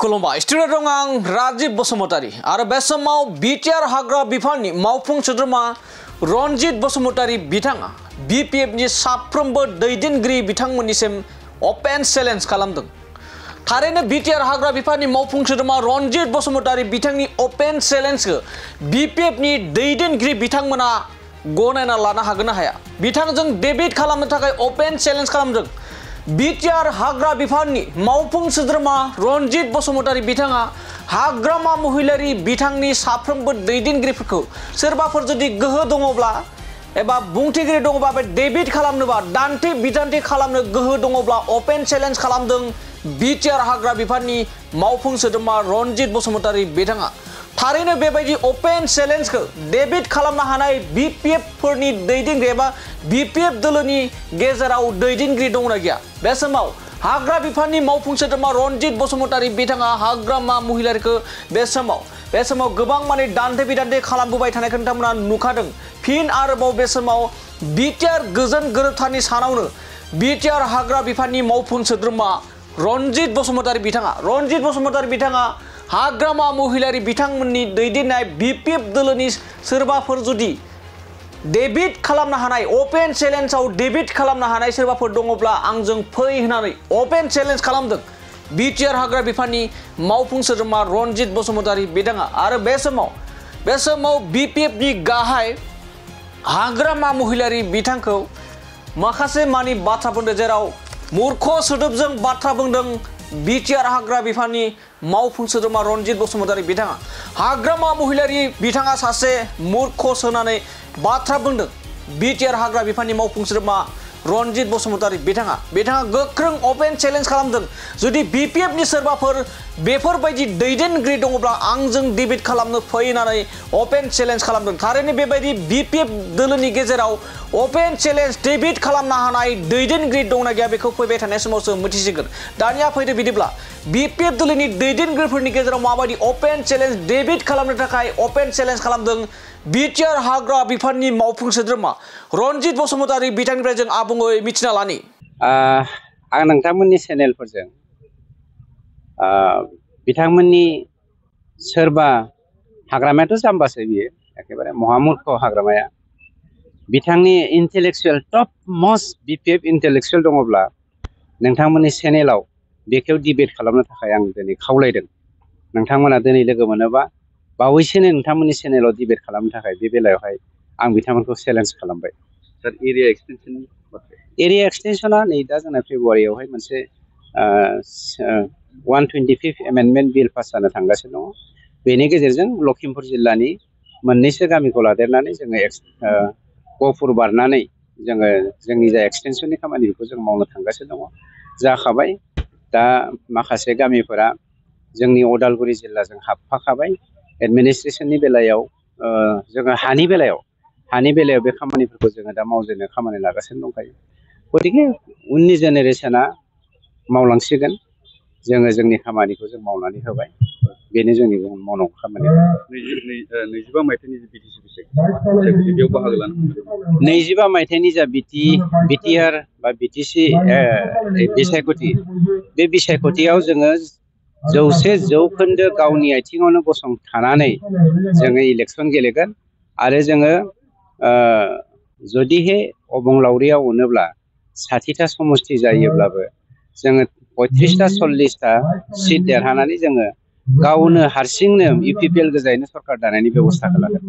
खुलुमबाय स्टुडिअ दं आं राजीव बसुमतारी आरो बे समाव बिटिआर हाग्रा बिफाननि मावफुं सोद्रोमा रनजित बसुमतारी बिथाङा बिपिएफनि साफ्रोमबो दैदेनगिरि बिथांमोननिसिम ओपन चेलेन्ज खालामदों। थारैनो बिटिआर हाग्रा बिफाननि मावफुं सोद्रोमा रनजित बसुमतारी बिथांनि ओपन चेलेन्जखौ बिपिएफनि दैदेनगिरि बिथांमोना गनायना लानो हागोन ना हाया? बिथांजों डेबिट खालामनो थाखाय ओपन चेलेन्ज खालामदों। बिटिआर हाग्रा बिफाननि मावफुं सोद्रोमा रनजित बसुमतारी बिथाङा हाग्रामा महिलारी बिथांनि साफ्रोमबो दैदेनगिरिफोरखौ सोरबाफोर जुदि गोहो दङब्ला एबा बुंथिगिरि दङबा बे डेबिट खालामनोबा दान्थे बिदान्थे खालामनो गोहो दङब्ला ओपन चेलेन्ज खालामदों बिटिआर हाग्रा बिफाननि मावफुं सोद्रोमा रनजित बसुमतारी बिथाङा। थारैनो बेबायदि ओपन चेलेन्जखौ डेबिट खालामनो हानाय बिपिएफ फोरनि दैदेनगिरि एबा बिपिएफ दोलोनि गेजेराव दैदेनगिरि दंना गैया? बे समाव हाग्रा बिफाननि मावफुं सोद्रोमा रनजित बसुमतारी बिथाङा हाग्रामा महिलारिखौ बे समाव गोबां माने दान्थे बिदान्थे खालामबोबाय थानायखौ नोंथांमोना नुखादों। फिन आरोबाव बे समाव बिटिआर गोजोन गोरोबथानि सानावनो बिटिआर हाग्रा बिफाननि मावफुं सोद्रोमा रनजित बसुमतारी बिथाङा हाग्रामा महिलारी बिथांमोननि दैदेननाय बिपिएफ दोलोनि सोरबाफोर जुदि डेबिट खालामनो हानाय ओपन चेलेन्जआव डेबिट खालामनो हानाय सोरबाफोर दङब्ला आंजों फै होननानै ओपन चेलेन्ज खालामदों बिटिआर हाग्रा बिफाननि मावफुं सोद्रोमा रनजित बसुमतारी बिथाङा। आरो बे समाव बिपिएफनि गाहाय हाग्रामा महिलारी बिथांखौ माखासे मानि बाथ्रा बुंदों, जेराव मूर्ख सोदोबजों बाथ्रा बुंदों बिटिआर हाग्रा बिफाननि मावफुं सोद्रोमा रनजित बसुमतारी बिथाङा। हाग्रामा महिलारी बिथाङा सासे मूर्ख होननानै बाथ्रा बुंदों बिटिआर हाग्रा बिफाननि मावफुं सोद्रोमा रनजित बसुमतारी बिथाङा गोख्रों ओपन चेलेन्ज खालामदों। जुदि बिपिएफनि सोरबाफोर बेफोरबायदि दैदेनगिरि दङब्ला आंजों डेबिट खालामनो फै होननानै ओपन चेलेन्ज खालामदों। थारैनो बेबायदि बिपिएफ दोलोनि गेजेराव ओपन चेलेन्ज डेबिट खालामनो हानाय दैदेनगिरि दंना गैया बेखौ फैबाय थानाय समावसो मिथिसिगोन। दानिया फैदो बिदिब्ला बिपिएफ दोलोनि दैदेनगिरिफोरनि गेजेराव माबायदि ओपन चेलेन्ज डेबिट खालामनो थाखाय ओपन चेलेन्ज खालामदों बिटिआर हाग्रा बिफाननि मावफुं सोद्रोमा रनजित बसुमतारी बिथांनिफ्राय जों आबुङै मिथिना लानि। आं नोंथांमोननि चेनेलफोरजों बिथांमोननि सोरबा हाग्रामायाथ' जाम्बासो बियो, एखेबारे महामुर्ख हाग्रामाया, बिथांनि intellectual top must BPF intellectual दङब्ला नोंथांमोननि चेनेलाव बेखौ डिबेट खालामनो थाखाय आं दिनै खावलायदों। नोंथांमोना दिनै लोगो मोनोबा बावैसोनो नोंथांमोननि चेनेलाव डिबेट खालामनो थाखाय बे बेलायावहाय आं बिथांमोनखौ चेलेन्ज खालामबाय। सर एरिया एक्सटेंसना नै दा जोंना फेब्रुवारियावहाय मोनसे 125 एमेन्डमेन्ट बिल पास जानो थांगासिनो दङ। बेनि गेजेरजों लखिमपुर जिल्लानि मोननैसो गामिखौ लादेरनानै जोङो गहपुर बारनानै जोङो जोंनि जा एक्सटेनसननि खामानि बेखौ जों मावनो थांगासिनो दङ। जाखाबाय, दा माखासे गामिफोरा जोंनि उदालगुरि जिल्लाजों हाबफाखाबाय। एडमिनिस्ट्रेसननि बेलायाव जोङो हानि बेलायाव बे खामानिफोरखौ जोङो दा मावजेननो खामानि लागासिनो दंखायो। गतिके उननि जेनेरेसना मावलांसिगोन, जोङो जोंनि खामानिखौ जों मावनानै होबाय, बेनो जोंनि मावनांगौ खामानि। 25 मायथाइनि जि बिटिसि बिसायख'थि बेयाव बाहागो लानो 25 मायथाइनि जा बिटिआर बा बिटिसि बिसायख'थि, बे बिसायख'थियाव जोङो 100% गावनि आथिङावनो गसंथानानै जोङो इलेक्सन गेलेगोन। आरो जोङो जुदिहे अबंलावरियाव मोनोब्ला 60टा समस्ति जायोब्लाबो जोङो 35टा 40टा सिट देरहानानै जोङो गावनो हारसिंनो इउपिपिएल गोजायैनो सरकार दानायनि बेब'स्थाखौ लागोन।